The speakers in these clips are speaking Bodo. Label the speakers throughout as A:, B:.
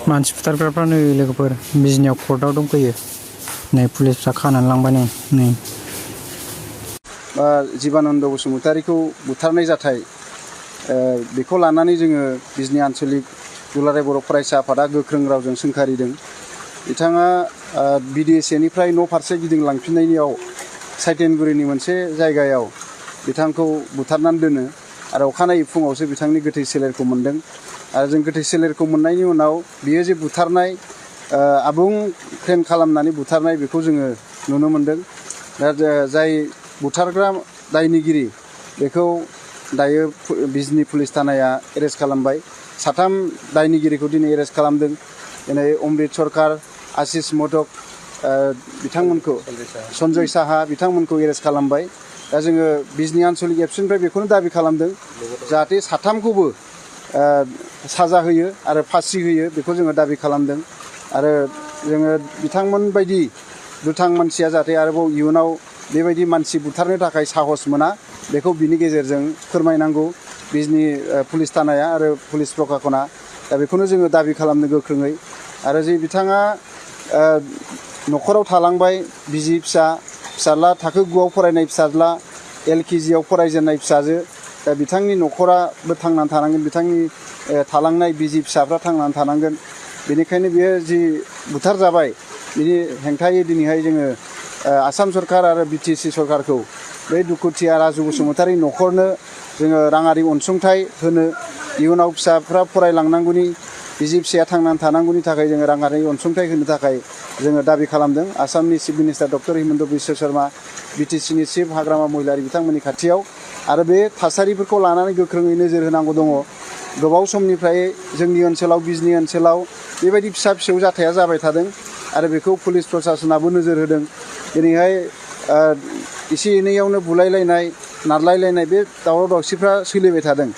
A: मानसि बुथारग्राफ्रा नै लोगोफोर बिजनियाव कर्टआव दंफैयो नै पुलिसफ्रा खानानै लांबाय नै
B: জীবাनन्द बसुमतारीखौ बुथारनाय जाथाय बेखौ लानानै जोङो बिजनि आन्चलिक दुलाराय बर' फरायसा आफादा गोख्रों रावजों सोंखारिदों। बिथाङा BDSAनिफ्राय न' फारसे गिदिंलांफिननायाव साइटेनगुरिनि मोनसे जायगायाव बिथांखौ बुथारनानै दोनो आरो अखानायै फुङावसो बिथांनि गोथै सोलेरखौ मोन्दों आरो जों गोथै सोलेरखौ मोननायनि उनाव बियो जे बुथारनाय आबुं प्लेन खालामनानै बुथारनाय बेखौ जोङो नुनो मोन्दों। दा जाय बुथारग्रा दायनिगिरि बेखौ दायो बिजनि पुलिस थानाया एरेस्ट खालामबाय। 3 दायनिगिरिखौ दिनै एरेस्ट खालामदों। दिनै अमृत सरकार, आशिष मोदक बिथांमोनखौ सन्जय साहा बिथांमोनखौ एरेस्ट खालामबाय। दा जोङो बिजनि आन्चलिक एबसुनिफ्राय बेखौनो दाबि खालामदों जाहाथे 3खौबो साजा होयो आरो फासि होयो बेखौ जोङो दाबि खालामदों आरो जोङो बिथांमोन बायदि दुथां मानसिया जाहाथे आरोबाव इयुनाव बेबायदि मानसि बुथारनो थाखाय साहस मोना बेखौ बिनि गेजेरजों फोरमायनांगौ बिजनि पुलिस थानाया आरो पुलिस प्रशासना। दा बेखौनो जोङो दाबि खालामनो गोख्रोङै आरो जे बिथाङा न'खराव थालांबाय बिसि फिसाज्ला थाखो 9आव फरायनाय फिसाज्ला LKGआव फरायजेननाय फिसाजो। दा बिथांनि न'खराबो थांनानै थानांगोन, बिथांनि थालांनाय बिसि फिसाफ्रा थांनानै थानांगोन। बेनिखायनो बियो जि बुथार जाबाय बिनि हेंथायै दिनैहाय जोङो आसाम सरकार आरो BTC सरकारखौ बे दुखुथिया राजु बसुमतारी न'खरनो जोङो राङारि अनसुंथाइ होनो, इयुनाव फिसाफ्रा फरायलांनांगौनि बिसि फिसाया थांनानै थानांगौनि थाखाय जोङो राङारि अनसुंथाइ होनो थाखाय जोङो दाबि खालामदों। आसामनि chief minister doctor Himanta Biswa Sarma, BTCनि चिफ हाग्रामा महिलारि बिथांमोननि खाथियाव आरो बे थासारिफोरखौ लानानै गोख्रोङै नोजोर होनांगौ दङ। गोबाव समनिफ्राय जोंनि ओनसोलाव बिजनि ओनसोलाव बेबायदि फिसा फिसौ जाथाया जाबाय थादों आरो बेखौ पुलिस प्रशासनाबो नोजोर होदों। दिनैहाय एसे एनैयावनो बुलायलायनाय नारलायलायनाय बे दावराव दावसिफ्रा सोलिबाय थादों।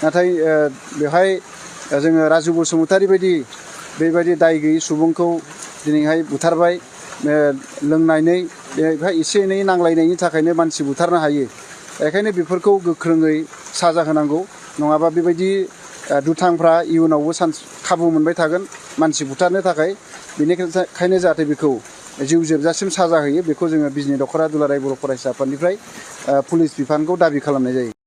B: नाथाय बेवहाय जोङो राजु बसुमतारी बायदि बेबायदि दाय गैयै सुबुंखौ दिनैहाय बुथारबाय। लोंनानै बेवहाय एसे एनै नांलायनायनि थाखायनो मानसि बुथारनो हायो। बेखायनो बेफोरखौ गोख्रोङै साजा होनांगौ, नङाबा बेबायदि दुथांफ्रा इयुनावबो खाबु मोनबाय थागोन मानसि बुथारनो थाखाय। बेनिखायनो जाहाथे बेखौ जिउ जोबजासिम साजा होयो बेखौ जोङो बिजनि दख'रा दुलाराय बर' फरायसा आफादनिफ्राय पुलिस बिफानखौ दाबि खालामनाय जायो।